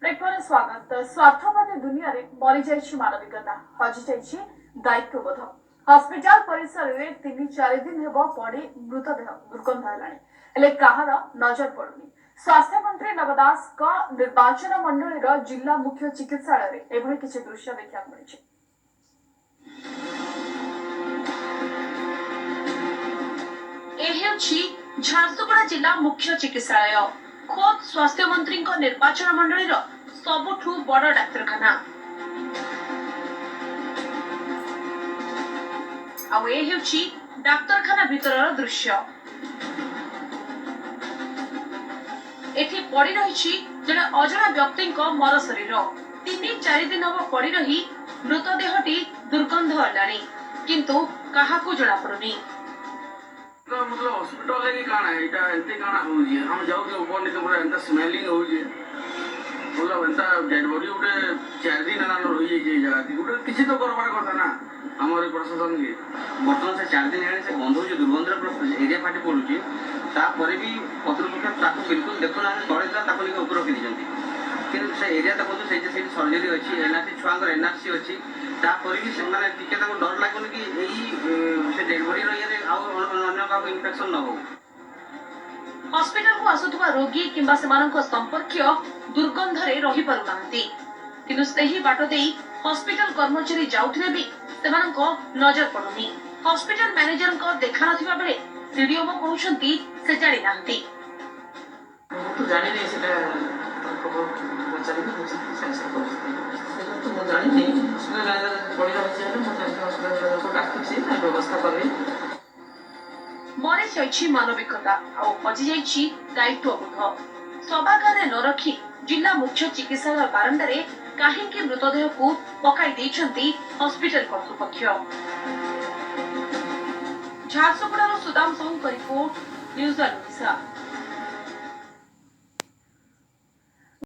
Brake ପରେ ସ୍ୱାଗତ। ସ୍ୱାର୍ଥବାଦୀ ଦୁନିଆରେ ମରିଯାଇଛି ମାନବିକତା, ହଜିଯାଇଛି ଦାୟିତ୍ୱବୋଧ। ହସ୍ପିଟାଲ ପରିସରରେ 3-4 ଦିନ ହେବ ପଡି ମୃତଦେହ ଦୁର୍ଗନ୍ଧ ହେଲାଣି, ହେଲେ କାହାର ନଜର ପଡୁନି। ସ୍ୱାସ୍ଥ୍ୟମନ୍ତ୍ରୀ ନବ ଦାସଙ୍କ ନିର୍ବାଚନ ମଣ୍ଡଳୀର ଜିଲ୍ଲା ମୁଖ୍ୟ ଚିକିତ୍ସାଳୟରେ ଏଭଳି କିଛି ଦୃଶ୍ୟ ଦେଖିବାକୁ ମିଳିଛି। ଏ ହେଉଛି ଝାରସୁଗୁଡ଼ା ଜିଲ୍ଲା ମୁଖ୍ୟ ଚିକିତ୍ସାଳୟ, ଖୋଦ୍ ସ୍ୱାସ୍ଥ୍ୟମନ୍ତ୍ରୀଙ୍କ ନିର୍ବାଚନ ମଣ୍ଡଳୀର ସବୁଠୁ ବଡ଼ ଡାକ୍ତରଖାନା। ଆଉ ଏ ହେଉଛି ଡାକ୍ତରଖାନା ଭିତରର ଦୃଶ୍ୟ। ଏଠି ପଡ଼ି ରହିଛି ଜଣେ ଅଜଣା ବ୍ୟକ୍ତିଙ୍କ ମର ଶରୀର। 3-4 ଦିନ ହେବ ପଡ଼ି ରହି ମୃତଦେହଟି ଦୁର୍ଗନ୍ଧ ହେଲାଣି, କିନ୍ତୁ କାହାକୁ ଜଣାପଡୁନି। ମତଲବ ହସ୍ପିଟାଲ କି କାଣା ଏଇଟା, ଏମିତି କାଣା ହଉଛି? ଆମେ ଯାଉଛୁ ଉପର ନିଚେ, ପୁରା ଏନ୍ତା ସ୍ମେଲିଂ ହଉଛି। ମତଲବ ଏନ୍ତା ଡେଡ୍ ବଡି ଗୋଟେ 4 ଦିନ ହେଲାନ ରହିଯାଇଛି ଏଇ ଜାଗାତି। ଗୋଟେ କିଛି ତ କରବାର କଥା ନା ଆମର ଏ ପ୍ରଶାସନ କି? ବର୍ତ୍ତମାନ ସେ 4 ଦିନ ହେଲାଣି ସେ ଗନ୍ଧ ହେଉଛି, ଦୁର୍ଗନ୍ଧରେ ପୁରା ଏରିଆ ଫାଟି ପଡୁଛି। ତାପରେ ବି କର୍ତ୍ତୃପକ୍ଷ ତାକୁ ବିଲକୁଲ ଦେଖୁନାହାନ୍ତି। ତଳେ ଥିଲା, ତାକୁ ନେଇକି ଉପରେ ରଖିଦେଇଛନ୍ତି। କିନ୍ତୁ ସେ ଏରିଆ ଦେଖନ୍ତୁ, ସେଇଠି ସର୍ଜରୀ ଅଛି, ଏନ୍ଆର୍ସି ଛୁଆଙ୍କର ଏନ୍ଆର୍ସି ଅଛି। ତାପରେ ବି ସେମାନେ ଟିକେ ତାଙ୍କୁ ଡର ଲାଗୁନି କି ଏଇ ସେ ଡେଡ୍ ବଡିର ଇଏରେ ଆଉ ଅନ୍ୟ କାହାକୁ ଇନଫେକ୍ସନ ନ ହଉ? ହସ୍ପିଟାଲକୁ ଆସୁଥିବା ରୋଗୀ କିମ୍ବା ସେମାନଙ୍କ ସମ୍ପର୍କୀୟ ଦୁର୍ଗନ୍ଧରେ ରହିପାରୁନାହାନ୍ତି। କିନ୍ତୁ ସେହି ବାଟ ଦେଇ ହସ୍ପିଟାଲ କର୍ମଚାରୀ ଯାଉଥିଲେ ବି ସେମାନଙ୍କ ନଜର ପଡୁନି। ହସ୍ପିଟାଲ ମ୍ୟାନେଜରଙ୍କ ଦେଖା ନଥିବା ବେଳେ ସିଡିଏମ୍ଓ କହୁଛନ୍ତି ସେ ଜାଣିନାହାନ୍ତି। ମୁଁ ତ ଜାଣିନି ସେଟା, ଖବର ପଚାରିକି ବୁଝିକି ସାଙ୍ଗେ ସାଙ୍ଗେ କହୁଛି। ସେଇଟା ତ ମୁଁ ଜାଣିନି। ହସ୍ପିଟାଲ ମ୍ୟାନେଜର ପଡ଼ି ରହିଛି ହେଲେ ମୁଁ ସାଙ୍ଗେ ସାଙ୍ଗେ ହସ୍ପିଟାଲ ମ୍ୟାନେଜରକୁ ଡାକୁଛି, ବ୍ୟବସ୍ଥା କରିବି। ମରିଯାଇଛି ମାନବିକତା ଆଉ ହଜିଯାଇଛି ଦାୟିତ୍ୱବୋଧ। ଶବାଗାରରେ ନ ରଖି ଜିଲ୍ଲା ମୁଖ୍ୟ ଚିକିତ୍ସାଳୟ ବାରଣ୍ଡାରେ କାହିଁକି ମୃତଦେହକୁ ପକାଇ ଦେଇଛନ୍ତି ହସ୍ପିଟାଲ କର୍ତ୍ତୃପକ୍ଷ? ଝାରସୁଗୁଡ଼ାରୁ ସୁଦାମ ସାହୁଙ୍କ ରିପୋର୍ଟ, ନ୍ୟୁଜ୍ ଓଡ଼ିଶା।